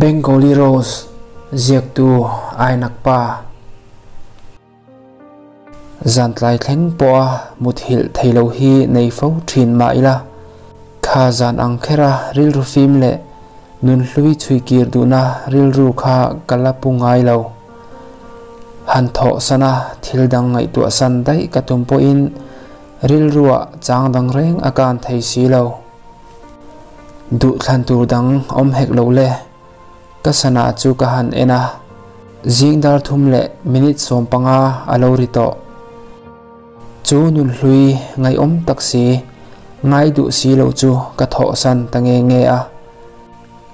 Bengali Rose ziaktu Ainakpa. Zantlai thleng pawha muthilh thei lo hi nei fo thin mah ila, kha zan ang khera rilru fim leh nunhlui chhuikir duhna rilru kha ka la pu ngai lo. Han thawh sana thil dang ngaihtuah san daih ka tum pawhin rilruah chang dang reng a kan thei si lo. Duhthlan tur dang awm hek lo le. Ka sana chu ka han en a, zing dar thum leh minute 15 a lo ri tawh. Chu nunhlui ngaihawm tak si, ngai duh si lo chu ka thawhsan ta nge nge a.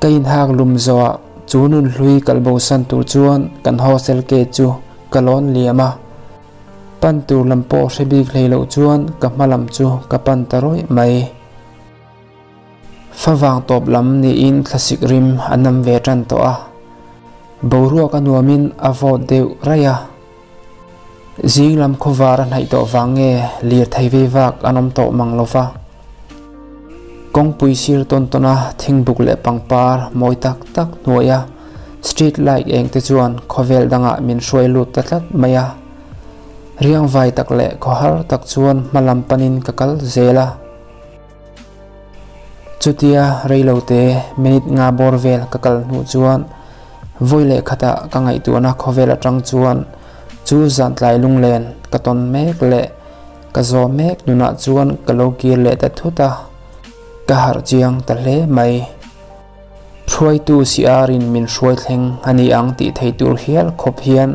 Ka inhak lum zawhah chu nunhlui kalbosan tur chuan kan hostel gate chu ka lawn liam a. Pan tur lam pawh hre bik hlei loh chuan ka hma lam chu ka pan ta rawih mai. Favang tawp lam niin thlasik rim a nam ve tan tawh a. Boruak a nuamin a vawt deuh raih a. Zing lam khawvar a hnaih tawh vang nge lirthei vei vak an awm tawh mang lo va. Kawngpui sir tawn tawn a thingbuk leh pangpar mawi tak tak hnuaia street light eng te chuan khawvel dangah min hruai lut ta tlat mai a. Riangvai tak leh khawhar tak chuan hma lam panin ka kal zel a. Chutia reilote minute nga bawr vel ka kal hnu chuan vawi leh khatah ka ngaihtuahna khawvel atang chuan chu zantlai lunglen ka tawn mek leh ka zawh mek nunah chuan ka lo kir leh ta thut a, ka harh chiang ta hle mai. Hruaitu siarin min hruai thleng a ni ang tih thei tur hial khawp hian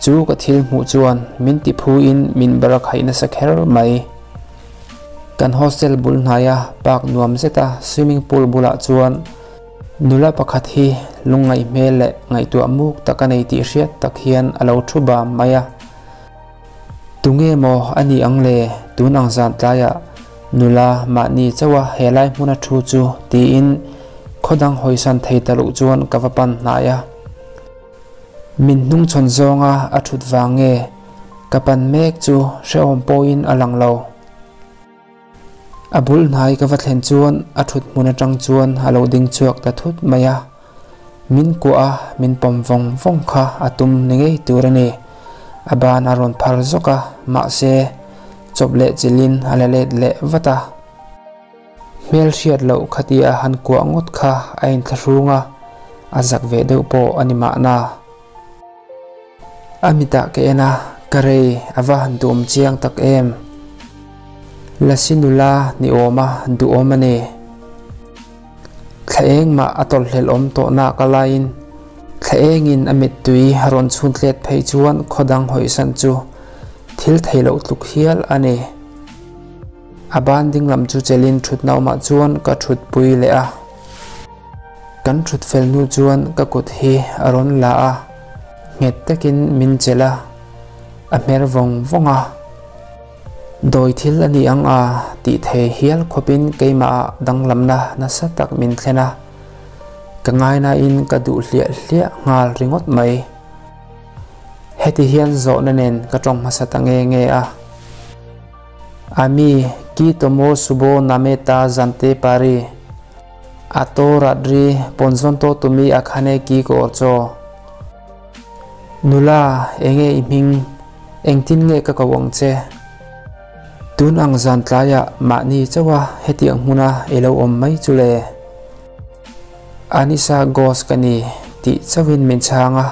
chu ka thil hmuh chuan min ti phuin min barakhaih nasa kher mai. Kan hostel bul hnaia park nuam zeta swimming pool bulah chuan nula pakhat hi lungngaih hmel leh ngaihtuah muk tak a nei tih hriat tak hian a lo thu bam mai a. Tunge maw a nih ang le tun ang zan tlaiah nula mahni chauha helai hmuna thu chu tiin khawdang hawisan thei ta loh chuan ka va pan hnai a. Min hnungchhawn zawnga a thut vang nge ka pan mek chu hrehawm pawhin a lang lo. A bul hnai ka va thlen chuan a thut hmun atang chuan a lo ding chhuak ta thut mai a. Min kuah a, min pawm vawng vawng kha a tum ni ngei tur a ni. A ban a rawn phar zawk a, mahse chawp leh chilhin a la let leh vat a. Hmel hriat loh khatia han kuah ngawt kha a inthlahrung a, a zak ve deuh pawh a ni mahna. A mitah ka en a, ka rei a va han duhawm chiang tak em. Lasi nula ni awma duhawm a ni. Thla eng mah a tawlhhlelh awm tawh nak a laiin thla engin a mittui a rawn chhun tlet phei chuan khawdang hawisan chu thil thei loh tluk hial a ni. A ban ding lam chu chelin thut naumah chuan ka thutpui leh a. Kan thut fel hnu chuan ka kut hi a rawn la a, nghet takin min chelh a, a hmer vawng vawng a. Dawi thil a ni ang a tih thei hial khawpin keimahah danglamna nasa tak min thlen a, ka ngainain ka duh hliah hliah nghal ringawt mai. Heti hian zawhna nen ka tawng hmasa ta nge nge a. Ami ki tomo subo name ta zante pari ato ratri ponzonto tumi akhane ki korcho. Nula enge i hming engtin nge ka ko ang che. Tun ang zan tlaiah mahni chauha hetiang hmuna i lo awm mai chu le. Anisa Ghosh ka ni tih chauhin min chhang a.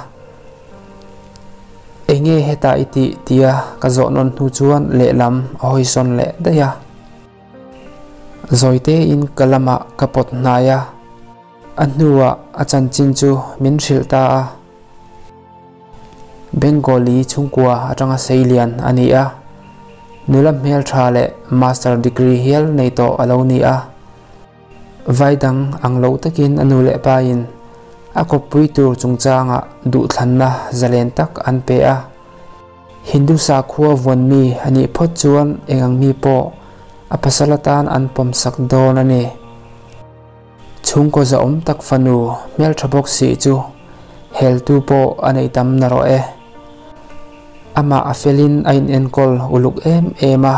Enge hetah i tih tia ka zawh nawn hnu chuan lehlam a hawi sawn leh daih a. Zawitein ka lamah ka pawt hnai a, a hnuah a chanchin chu min hrilh ta a. Bengali chhungkua atanga seilian a ni a, nula hmeltha leh master degree hial nei tawh a lo ni a. Vai dang ang lo takin a nu leh pain a kawppui tur chungchangah duhthlanna zalen tak an pe a. Hindu sakhua vuan mi a nih phawt chuan eng ang mi pawh a pasal atan an pawmsak dawn a ni. Chhungkaw zahawm tak fanu hmeltha bawk si chu heltu pawh a nei tam narawh e. Amah a felin a inenkawl uluk em em a.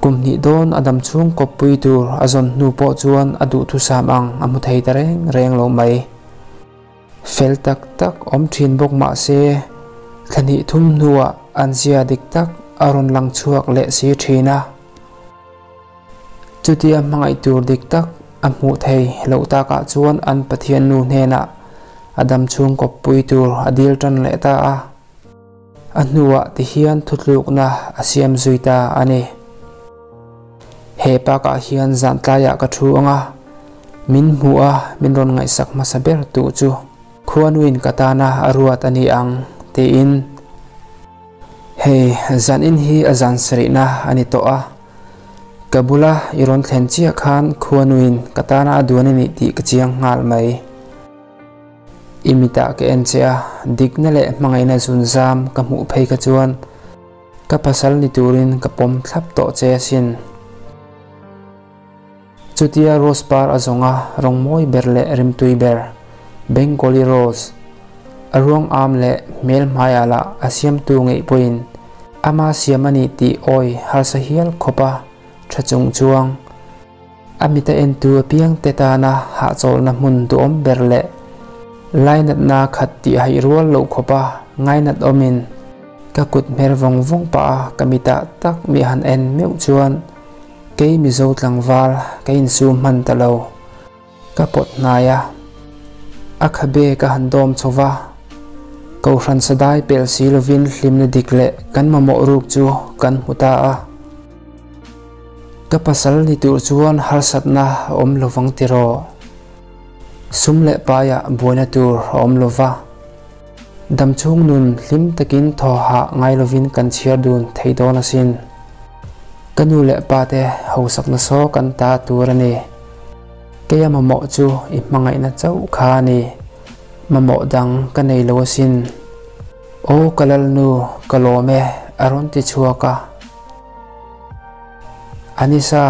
Kum hnih dawn a dam chhung kawppui tur a zawn hnu pawh chuan a duhthusam ang a hmu thei ta reng reng lo mai. Fel tak tak awm thin bawk mah se, thla hnih thum hnuah an zia dik tak a rawn lang chhuak leh si thin a. Chutia hmangaih tur dik tak a hmuh thei loh takah chuan an Pathian nu hnenah a dam chhung kawppui tur a dil tan leh ta a. A hnuah tihian thutlukna a siam zui ta a ni. He pakah hian zan tlaiah ka thu ang a, min hmuh a min rawn ngaihsak hmasa ber tu chu Khuanuin ka tana a ruat a ni ang tiin. Hei, zanin hi a zan sarihna a ni tawh a, ka bula i rawn thlen chiah khan Khuanuin ka tana a duan a nih tih ka chiang nghal mai. I mitah ka en che a, dikna leh hmangaihna zunzam ka hmuh phei kha chuan ka pasal ni turin ka pawm thlap tawh che asin. Chutia rose par a zawng a, rawng mawi ber leh rimtui ber, Bengali rose, a ruang am leh hmel hmaiah lah a siamtu ngeih pawhin ama siam a nih tih awi harsa hial khawpa tha chung chuang. A mita entu apiangte tana hahchawlhna hmun duhawm ber leh lainatna khat tih haih rual loh khawpa ngainat awmin ka kut hmer vawng vawng pah a ka mitah tak mi han en meuh chuan kei Mizo tlangval ka insum hman ta lo. Ka pawt hnai a, a khabe ka han dawm chho va, Kohhran sadai pel si lovin hlimna dik leh kan mamawh ruk chu kan hmu ta a. Ka pasal ni tur chuan harsatna a awm lovang tiraw? Sum leh paiah buaina tur a awm lova, damchhung nun hlim takin thaw hah ngai lovin kan chhiar dun thei dawn asin. Ka nu leh pa te hausakna saw kan ta tur a ni. Keia mamawh chu i hmangaihna chauh kha a ni. Mamawh dang ka nei lo asin. Aw ka lalnu, ka lawm e, a rawn ti chhuak a. Anisa,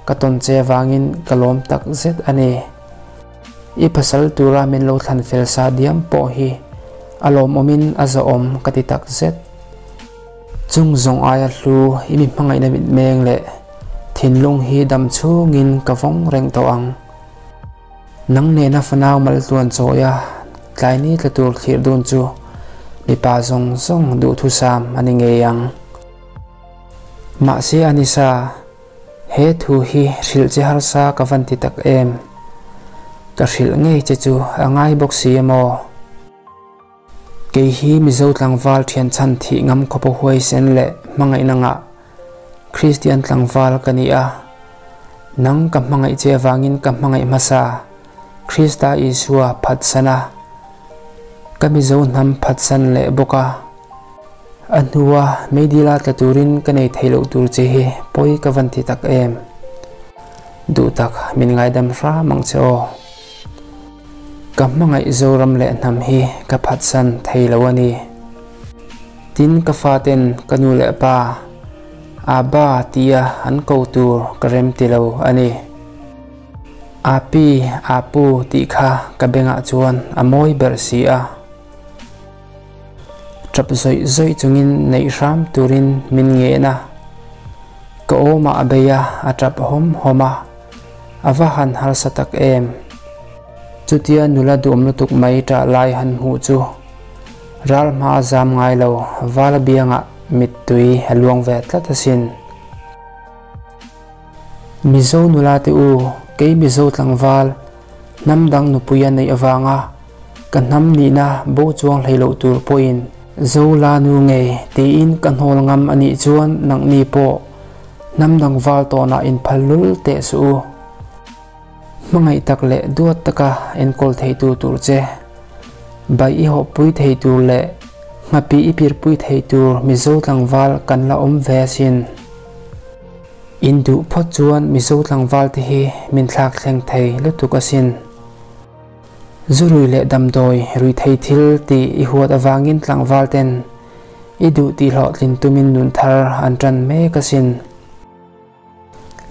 ka tawn che vangin ka lawm tak zet a ni. I pasal tura min lo thlan fel sa diam pawh hi a lawmawmin a zawhawm ka ti tak zet. Chung zawng aia hlu i mi hmangaihna mitmeng leh thinlung hi dam chhungin ka vawng reng tawh ang. Nang nena fanau maltluan chawia tlaini tla tur thlir dun chu mipa zawng zawng duhthusam a ni ngei ang. Mahse Anisa, he thu hi hrilh che harsa ka van ti tak em? Ka hrilh ngei che chu a ngai bawk si emaw? Kei hi Mizo tlangval thian chhan thih ngam khawpa huaisen leh hmangaihna ngah Kristian tlangval ka ni a. Nang ka hmangaih che avangin ka hmangaih hmasa Krista Isua phatsan a, ka Mizo hnam phatsan leh bawk a. A hnua meidila tla turin ka nei thei loh tur che hi pawi ka van ti tak em. Duhtak min ngaidam hram ang che aw. Ka hmangaih Zoram leh hnam hi ka phatsan thei lo a ni. Tin ka faten ka nu leh pa Abba tia an ko tur ka rem ti lo a ni. Api, Apu tih kha ka bengah chuan a mawi ber si a. Tap zawih zawih chungin neih hram turin min ngen a. Ka awmah a bei a, a tap hawm hawm a. A va han harsa tak em? Chutia nula duhawm lutuk mai ṭah lai han hmuh chu ral hma a zam ngai lo, vala biangah mittui a luang ve tlat asin. Mizo nula te u, kei Mizo tlangval, hnam dang nupui a neih avanga ka hnam nihna bo chuang hlei loh tur pawhin Zo la nu ngei tiin ka hnawl ngam a nih chuan nangni pawh Hnam dang val tawnah inphal lul teh suh u. Hmangaih tak leh duat taka enkawl theitu tur che, baih i hawhpui thei tur leh nghapih i pirpui thei tur Mizo tlangval kan la awm ve asin. In duh phawt chuan Mizo tlangval te hi min thlak thleng thei lutuk asin. Zu rui leh damdawi rui thei thil tih i huat avangin tlangval ten I duh tih hlawhtlin tumin nun thar an tan mek asin.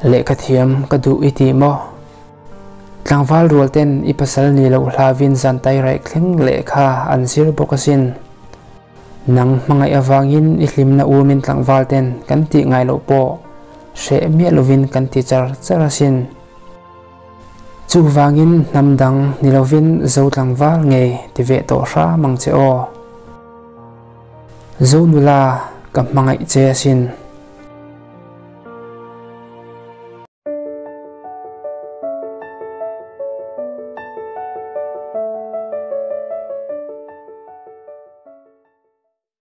Lehkha thiam ka duh i ti maw? Tlangval rual ten i pasal ni loh hlavin zan tai raih thleng lehkha an zir bawk asin. Nang hmangaih avangin i hlimna umin tlangval ten kan tih ngai loh pawh hreh miah lovin kan ti char char asin. Chuvangin hnam dang ni lovin Zo tlangval ngei ti ve tawh hram ang che aw. Zo nula ka hmangaih che asin.